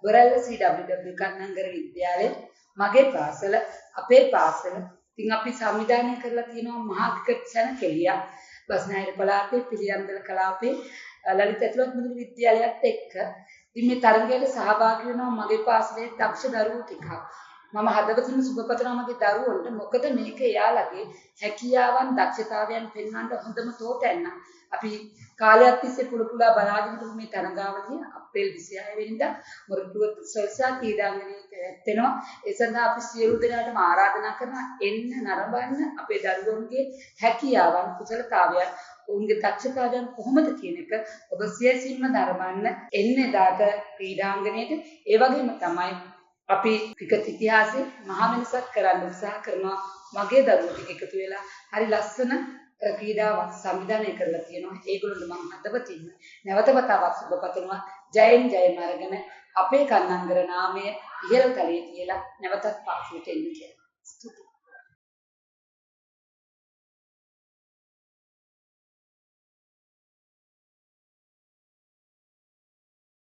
Borella CWW Kannangara විද්‍යාලය, මගේ පාසල, අපේ පාසල. ඉතින් අපි සංවිධානය කරලා තියෙනවා මහා ක්‍රිකට් සැණකෙළියක් බස්නාහිර පළාතේ පිළියන්දල කලාපේ ලලිත ඇතුළත් මුදුන විද්‍යාලයත් එක්ක. ඉතින් මේ තරගයට සහභාගී වෙනවා මගේ පාසලේ දක්ෂ දරුවෝ ටිකක්. මම හදවතින්ම සුබ පතනවා මගේ දරුවන්ට. මොකද මේක එයාලගේ හැකියාවන් දක්ෂතාවයන් පෙන්වන්න හොඳම තෝතැන්න. අපි කාලයක් තිස්සේ පුල පුලා බලාගෙන හිටපු මේ තරඟාවලිය අප්‍රේල් 26 වෙනිදා මොරටුව සල්සා ක්‍රීඩාංගණයේ පැවැත්වෙනවා. ඒ සඳහා අපි සියලු දෙනාටම ආරාධනා කරනවා එන්න නරඹන්න අපේ දරුවන්ගේ හැකියාවන් කුසලතාවයන් ඔවුන්ගේ දක්ෂතාවයන් කොහොමද කියන එක ඔබ සියසින්ම නරඹන්න එන්න එදාට ක්‍රීඩාංගණයට. ඒ වගේම තමයි අපි ක්‍රිකට් ඉතිහාසයේ මහා වෙනසක් කරන්න උත්සාහ කරනවා. මගේ දරුවෝ ටික එකතු වෙලා හරි ලස්සන ක්‍රීඩාවක් සංවිධානය කරලා තියෙනවා. ඒගොල්ලන්ට මම හදවතින්ම නැවත වතාවක් සුබ පතනවා. ජයෙන් ජයම අරගෙන අපේ කන්නංගර නාමය ඉහළ තලයේ තියලා නැවතත්